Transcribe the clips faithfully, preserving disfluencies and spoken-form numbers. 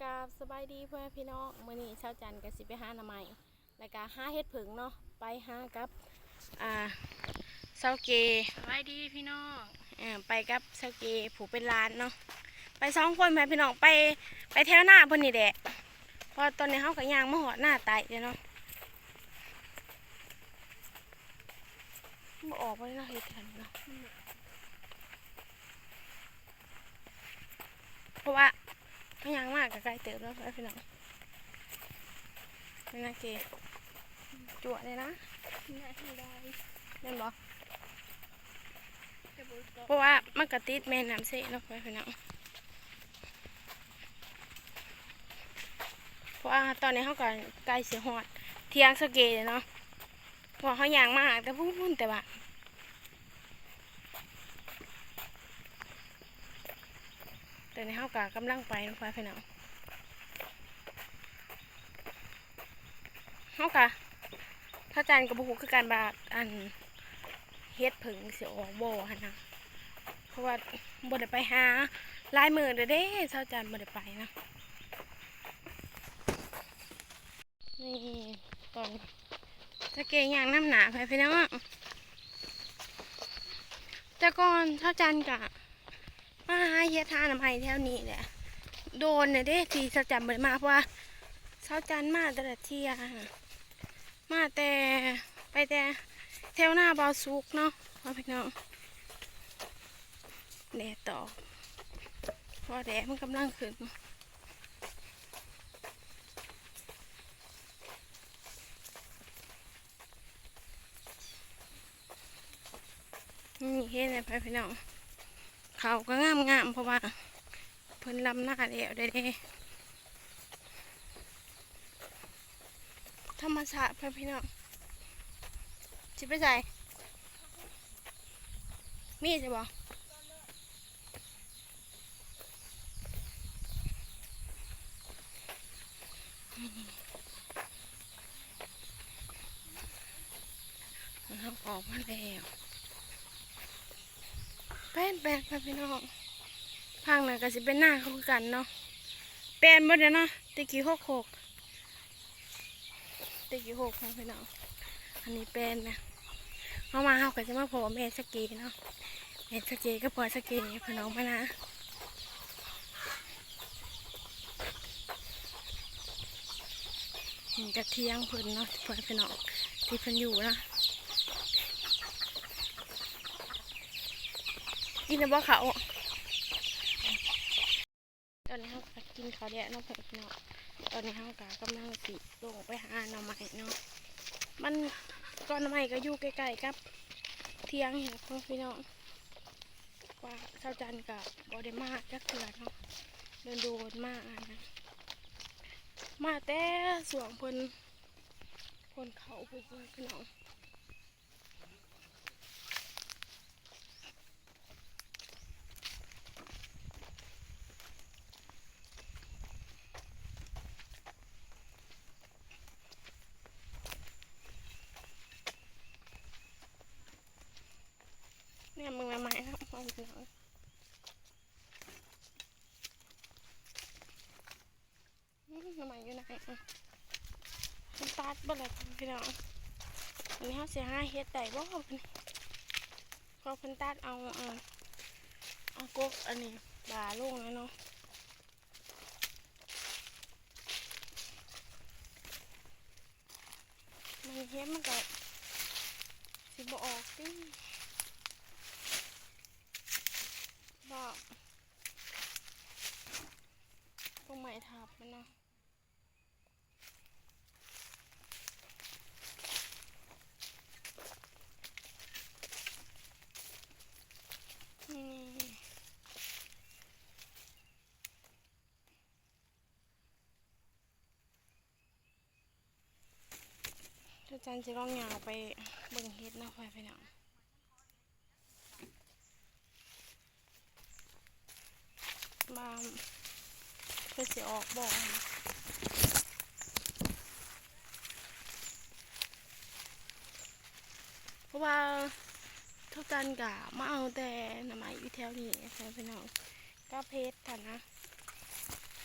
ครับ สบายดีพ่อแม่พี่น้อง มื้อนี้เช้าจันทร์ก็สิไปหาหน่อไม้ แล้วก็หาเห็ดผึ่งเนาะ ไปหากับ อ่า เซาเก สบายดีพี่น้อง เออ ไปกับเซาเกผู้เป็นหลานเนาะ ไปสองคนพ่อแม่พี่น้อง ไป ไปแถวนาเพิ่นนี่แหละ เพราะตอนนี้เฮาก็ย่างมาฮอดนาไตเด้เนาะ บ่ออกบ่ได้เนาะ เฮ็ดแถวนี้เนาะ เพราะว่าเฮาย่างมาก็ไกลเติบแล้วพ่อแม่พี่น้อง นี่นะเก จั่วเลยนะ ง่ายให้ได้ แม่นบ่ จะบ่ตก เพราะว่ามันก็ติดแม่น้ำเซเนาะพ่อแม่พี่น้อง เพราะว่าตอนนี้เฮาก็ใกล้สิฮอดเถียงเซาเกแล้วเนาะ เพราะว่าเฮาย่างมาแต่พู้นแต่ว่า ตอนนี้เฮาก็กำลังไปเนาะพ่อแม่พี่น้อง เฮาก็ เช้าจันทร์ก็บ่ฮู้คือกันว่า อัน เห็ดผึ่งสิออกบ่หั่นนะ เพราะว่าบ่ได้ไปหาหลายมื้อแล้วเด้ เช้าจันทร์บ่ได้ไปนะ นี่ตอนเซาเกย่างนำหน้าไปพี่น้อง แต่ก่อนเช้าจันทร์ก็มาหาเห็ดหาหน่อไม้แถวนี้แหละ โดนน่ะเด้ ที่เช้าจันทร์บ่ได้มา เพราะว่าเช้าจันทร์มาแต่ละเทื่อ มาแต่ ไปแต่แถวนาบ่าวสุกเนาะ พ่อพี่น้อง แดดตอก เพราะแดดมันกำลังขึ้น นี่เห็นไหมพ่อพี่น้อง เขาก็งามๆ เพราะว่าเพิ่นลำนาแล้วเด้ ธรรมชาติพ่อพี่น้อง สิไปไส มีใช่บ่ เฮาออกมาแล้ว แป้นๆ ค่ะพี่น้อง ทางนั้นก็สิเป็นนาเขาคือกันเนาะ แป้นเบิดแล้วเนาะ แต่กี้หกหก แต่กี้หกค่ะพี่น้อง อันนี้แป้นนะ เฮามาเฮาก็จะมาพ้อแม่เซาเกเนาะ แม่เซาเกกับพ่อเซาเกเพิ่นออกมานะ นี่กะเถียงเพิ่นเนาะ พ่อพี่น้อง ที่เพิ่นอยู่นะ กินแล้วบ่เขา ตอนนี้เฮาก็กินข้าวแล้วเนาะพ่อพี่น้อง ตอนนี้เฮาก็กำลังสิลงไปหาหน่อไม้เนาะ มัน ก่อนหน่อไม้ก็อยู่ใกล้ๆ กับเถียงนี่แหละพ่อพี่น้อง ว่าเช้าจันทร์ก็บ่ได้มาจักเทื่อเนาะ โดนๆ มาอันนะ มาแต่ช่วงเพิ่น คนเขาพูดว่าพี่น้อง เนี่ยมึงมาใหม่นะพ่อพี่น้อง อืม หน่อไม้อยู่ไหนอ่ะ เพิ่นตัดบ่ล่ะพี่น้อง อันนี้เฮาสิหาเห็ดได้บ่ เพิ่น เพราะเพิ่นตัดเอา อ่า เอากกอันนี้ บ่าลงแล้วเนาะ มันเห็ดมันก็สิบ่ออกติ บ่ พวกไม้ทับมันเนาะ นี่ เช้าจันทร์สิลองย่างไปเบิ่งเห็ดเนาะพ่อพี่น้อง ว่าเพิ่นสิออกบ่ เพราะว่าเช้าจันทร์ก็มาเอาแต่หน่อไม้อยู่แถวนี้ค่ะพี่น้อง กับเห็ดหั่นนะ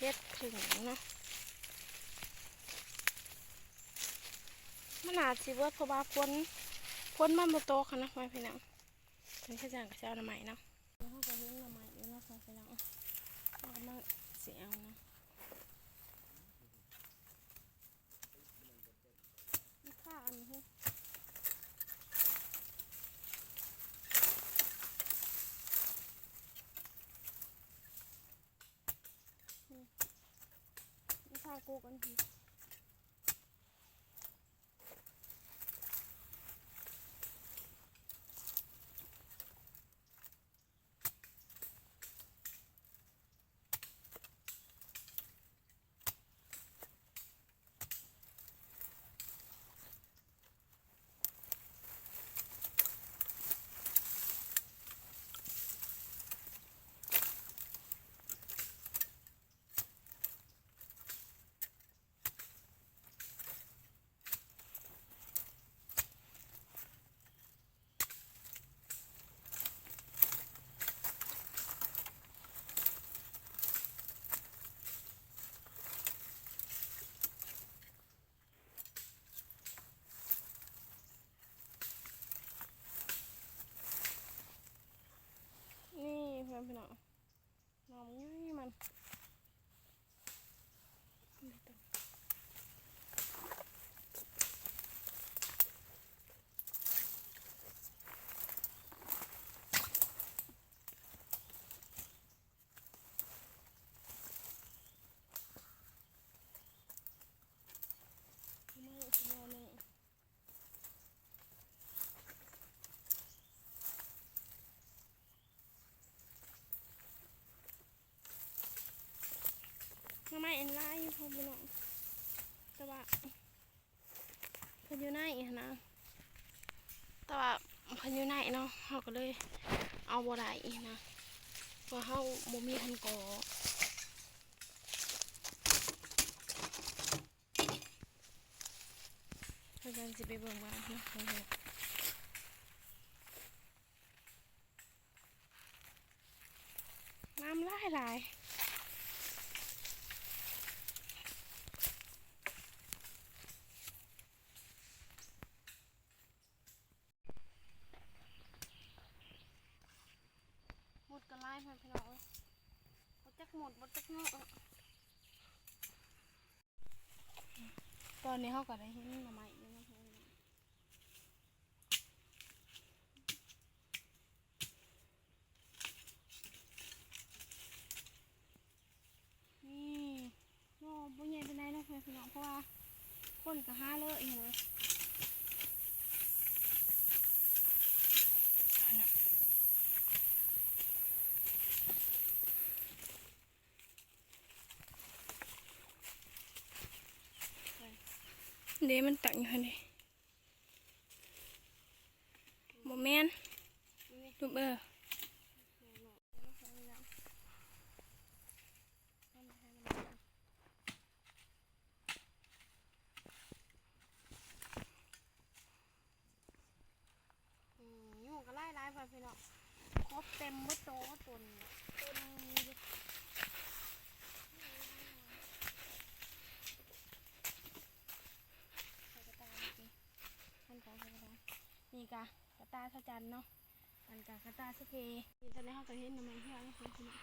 เฮ็ดถึงเนาะ มันอาจสิเบิดเพราะว่าฝน ฝนมันบ่ตกหั้นนะพ่อแม่พี่น้อง เพิ่นเขาเจ้าก็สิเอาหน่อไม้เนาะ แล้วเฮาก็เห็นหน่อไม้อยู่เนาะพ่อแม่พี่น้อง เฮากำลังสิเอาเนาะ อีกข้าอันนี้ นี่ นี่ข้ากูกันที นี่เพื่อนพี่น้อง หน่อมันใหญ่มัน เอามาอีกหน่อหนึ่ง หน่อไม้อันหลายอยู่พ่อพี่น้อง แต่ว่าเพิ่นอยู่ในหั้นนะ แต่ว่าเพิ่นอยู่ในเนาะ เฮาก็เลยเอาบ่ได้นะ เพราะเฮาบ่มีคันกอ เฮาจั่งสิไปเบิ่งว่าเนาะ น้ำหลายหลาย หมดก็หลาย พ่อพี่น้องเอ้ย บ่จักหมด บ่จักเนาะ ตอนนี้เฮาก็ได้เห็นหน่อไม้อยู่เนาะ นี่ หน่อบ่ใหญ่ปานใดเนาะพ่อพี่น้อง เพราะว่าคนก็หาเลยหั้นนะ เด้ มันตั้งอยู่หั่นเด้ บ่แม่น ลูกเอ้อ อืม ยุงก็หลายหลาย พ่อพี่น้อง ครบเต็มเบิดโต ตัวนี้ ตัวนี้ ใส่กระต่ายเมื่อกี้ มันของใส่กระต่าย นี่กะกระต่ายพระจันทร์เนาะ อันกะกระต่ายสะเพ นี่ตอนนี้เฮาก็เห็นหน่อไม้เหี่ยวแล้วค่ะพี่น้อง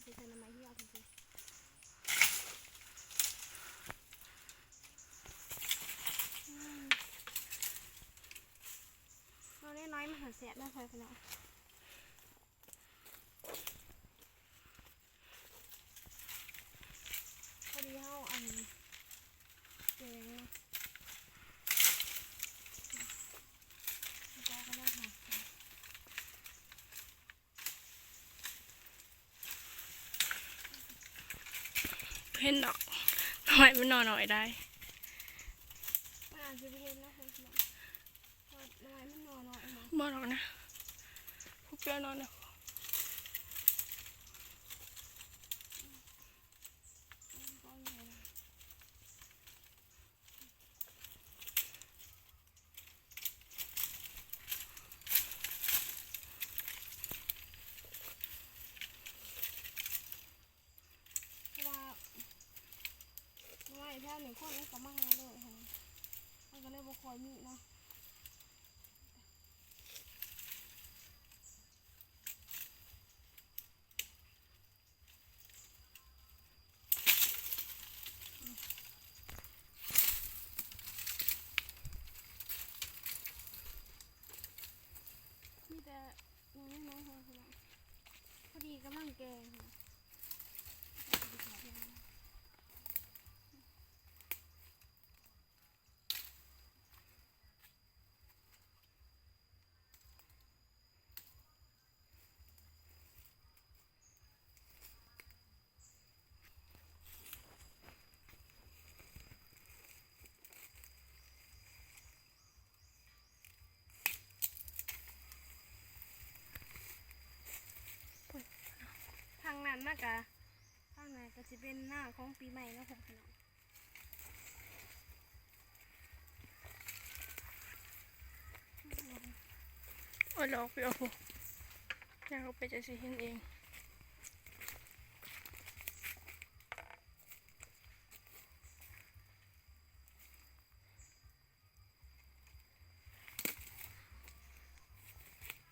สิใส่หน่อไม้เหี่ยวเพิ่นสิ อืม เอาน้อยๆ มาหาแซ่บนะพ่อพี่น้อง พอดีเฮาอันแกงเนาะ แล้วก็ได้ค่ะ เห็นดอก หน่อไม้มันหน่อน้อยได้ มันอาจจะบ่เห็นนะพ่อพี่น้อง เพราะหน่อไม้มันหน่อน้อยนะ บ่ดอกนะ พวกแกนอนเนี่ย เ คนก็มาหาเลยหั่น มันก็เลยบ่ค่อยมีเนาะ มีแต่น้อยๆ พอดีกำลังแก่ค่ะ ทางนั้นนะกะ ทางนั้นก็สิเป็นหน้าของปีใหม่เนาะพ่อพี่น้อง โอ้ย หลอกไปเอา ย่างเข้าไปจะสิเห็นเอง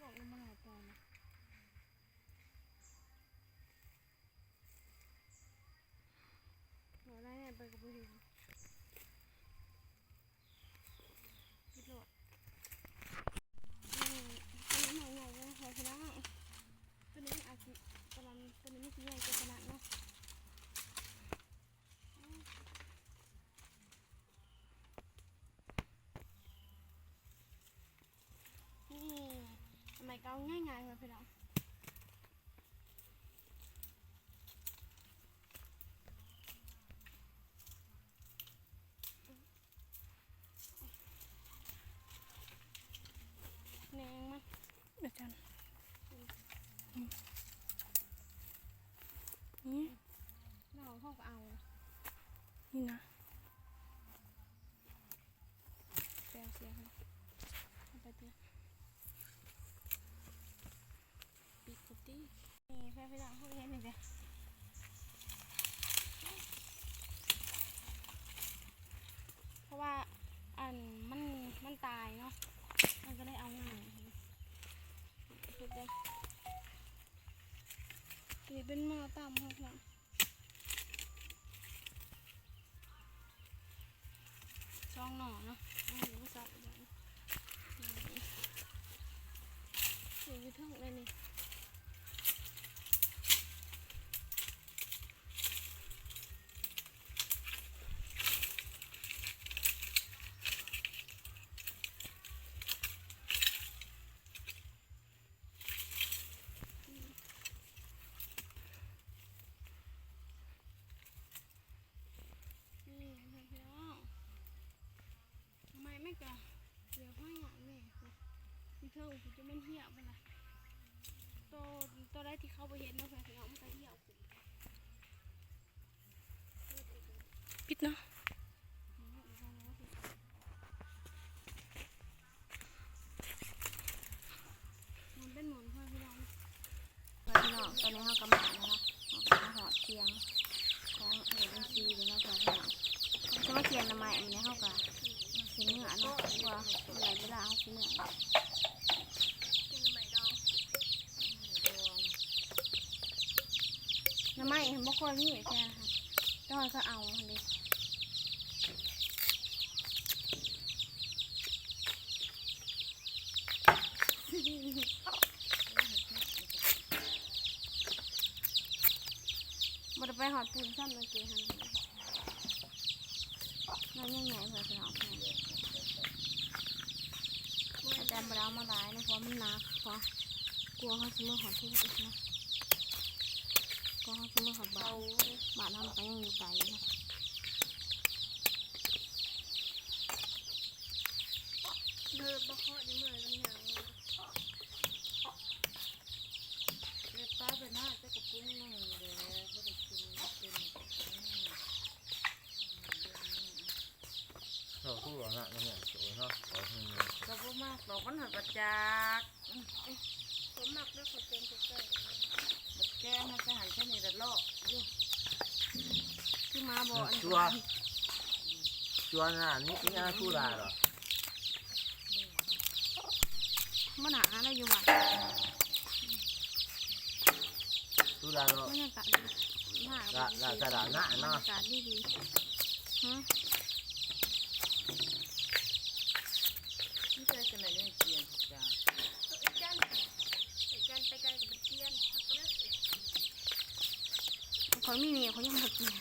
บอกลงมาหลายตอนนะ หัวได้เนี่ยไปกับผู้หญิง คิดโลด อืม ตัวนี้หน่อยใหญ่เลยค่ะพี่น้อง ตัวนี้มันอาจจะประมาณ ตัวนี้ไม่กี่ใหญ่กว่าขนาดเนาะ นี่ ทำไมก็เอาง่ายๆ มาพี่น้อง แหนงมัน อาจารย์ อืม นี่ เราเขาก็เอา นี่นะ แปลเสียงเลย เอาไปเถอะ ปิดกูตี้ นี่แม่พี่น้อง พวกนี้นี่เด้อ เพราะว่าอันมัน มันตายเนาะ มันก็ได้เอาง่าย เห็นเด้อ นี่เป็นหม้อตำค่ะพี่น้อง สองหน่อเนาะ เอาหมูสับอีกหน่อย นี่อยู่เทิงเลยนี่ นี่ค่ะพี่น้อง ทำไมไม่กะ เดี๋ยวห้อยหยังเนี่ย ที่เธอกูจะมันเหี่ยวไปละ โต โตได้ที่เขาไปเห็นเนาะพี่น้อง มันก็เหี่ยว ปิดเนาะ มันเป็นหมุนพ่อพี่น้อง พี่น้อง ตอนนี้เราก็มาแล้วเนาะ เราก็มาหอดเทียงของเอเอ็นซีเลยเนาะพี่น้อง เขาจะมาเทียงทำไมอันนี้เขาก็สิเมื่อเนาะ เพราะว่าหลายเวลาเขาสิเมื่อ หน่อไม้เห็นบ่ค่อยมีแค่ค่ะ แต่ว่าก็เอาหั่นเด้ บ่ได้ไปฮอดปูนซ้ำเมื่อกี้หั่น น้อยใหญ่ๆ เพื่อพี่น้อง อาจารย์บ่ได้เอามาหลายนะ เพราะมันหนัก เพราะกลัวเขาสิมาฮอดที่อีกนะ กลัวเขาสิมาฮอดบ้าน บ้านเฮามันก็ยังอยู่ไกลอยู่นะ เธอบ่เคาะอยู่เมื่อยลำหยัง เก็บปลาไปหน้าเจ้ากระปุ้งหนึ่งเด้อ บ่ได้กินเต็มกระปุ้ง เราพูดว่านะ มันเนี่ยสวยเนาะ ขอให้มัน ก็บ่มากดอก มันหันประจักษ์ อืม ผมมักด้วยขอเต็มใกล้ๆ บัดแกงมันจะหันแค่นี้ละเลาะอยู่ คือหมาบ่ อัน ตัว จวนอ่ะ นี่นี่อาสุราเหรอ มันหาอะไรอยู่วะ สุราเหรอ บรรยากาศดีมาก ละละสถานะเนาะ บรรยากาศดีดีฮะ นี่ใจกันไหนเนี่ยเจียนจ้า เขามีเนี่ยเขายังมากิน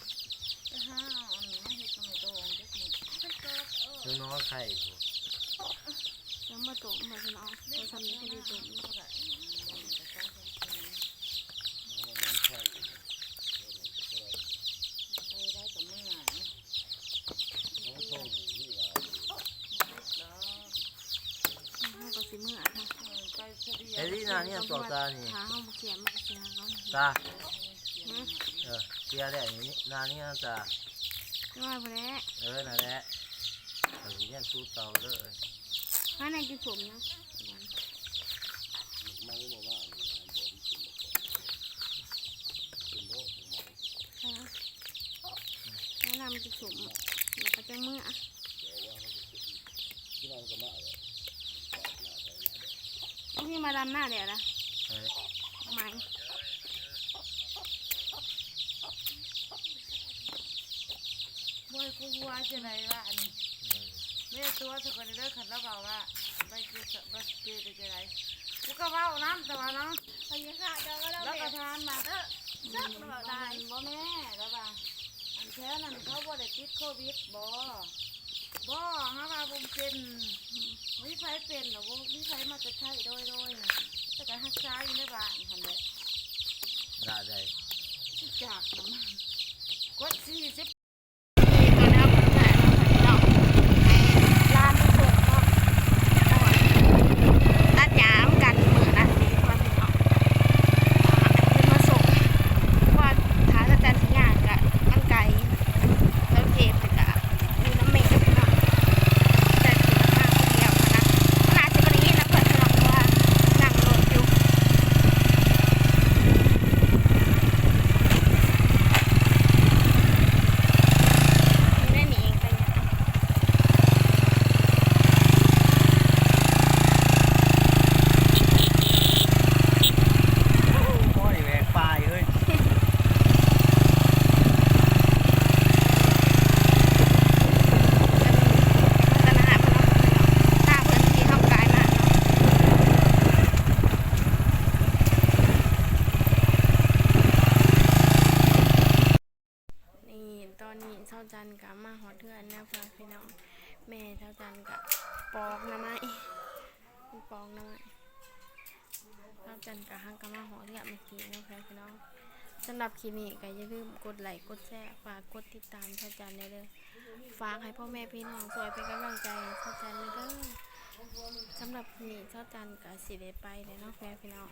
จะห้าเอาอันนี้มาเฮ็ดทำไมตัวองจักหมด คือน้องไข่ ยังมาต้มมาเนาะเราทำนี้ก็ดีต้ม ก็แบบอืมแต่ต้องทำแค่นี้ น้องไข่ ไปได้กับเมื่อไง น้องส่งนี่เหรอ ดอก เขาก็สิเมื่อนะ เออไปเฉลี่ย ไอ้ที่นาเนี่ยตัวตานี่ ขาเขามาเขียนมาเขียนเขา ตา เขียนมา เออเสียแหละนี่นานี่ตา น้อยพอแล้ว เออนั่นแหละแต่ทีเนี่ยสู้เตาเลย ข้างในกินสมนะ มันไม่บอกว่า แนะนำกินสมแล้วก็จะเมื่อ ที่เราก็มาเลย เอาพี่มาดำหน้าเดี๋ยวนะ เฮ้ย เอาไหม บอยกูหัวจะไหนวะอันนี้แม่ตัวสะกอนเด้อขันแล้วบอกว่าไปเจอไปเจอไปเจออะไรกูก็เว้าน้ำแต่ว่าเนาะ พยาค่ะเดี๋ยวก็เรา แล้ว แบ ก็ บ ทานมา เออซักเราได้ บ่แม่แล้วว่าอันแท้นั้นเขาบ่ได้ติดโควิดบ่บ่ฮะว่าบ่เป็นมีไผเป็นหรอบ่มีไผมาแต่ไทยโดยโดยแต่ก็ฮักษาอยู่ในบ้านหั่นแหละ ละใด จากนั้นกดสี่สิบ ตอนนี้เอาไปใส่เราไปเนาะให้ร้านไปส่งเนาะตัดหญ้ากันมือละสี่คนเนาะเป็นมาส่งว่าถ้าอาจารย์สัญญากับอันไกล แล้วเกมแต่กะอยู่น้ำเมย์เนาะแต่ถือมาคนเดียวนะขนาดจะไม่ได้ยินนะเพื่อนพี่น้องเพราะว่านั่งรถอยู่ ไม่ได้หนีเองไปเนี่ย โอ้ยแหวกปลายเฮ้ย ตลาดพนักงานตามเพื่อนที่เขากายมาเนาะ นี่ตอนนี้เช้าจันก็มาฮอดเฮือนแล้วค่ะพี่น้อง แม่เช้าจันก็ปอกหน่อไม้ปอกหน่อไม้เช้าจันก็หักก็มาฮอดเฮือนเมื่อกี้เนาะค่ะพี่น้อง สำหรับคลิปนี้ก็อย่าลืมกดไลค์กดแชร์ฝากกดติดตามเช้าจันได้เลยฝากให้พ่อแม่พี่น้องช่วยเป็นกำลังใจเช้าจันเลยเด้อสำหรับคลิปนี้เช้าจันก็สิได้ไปแล้วเนาะค่ะพี่น้อง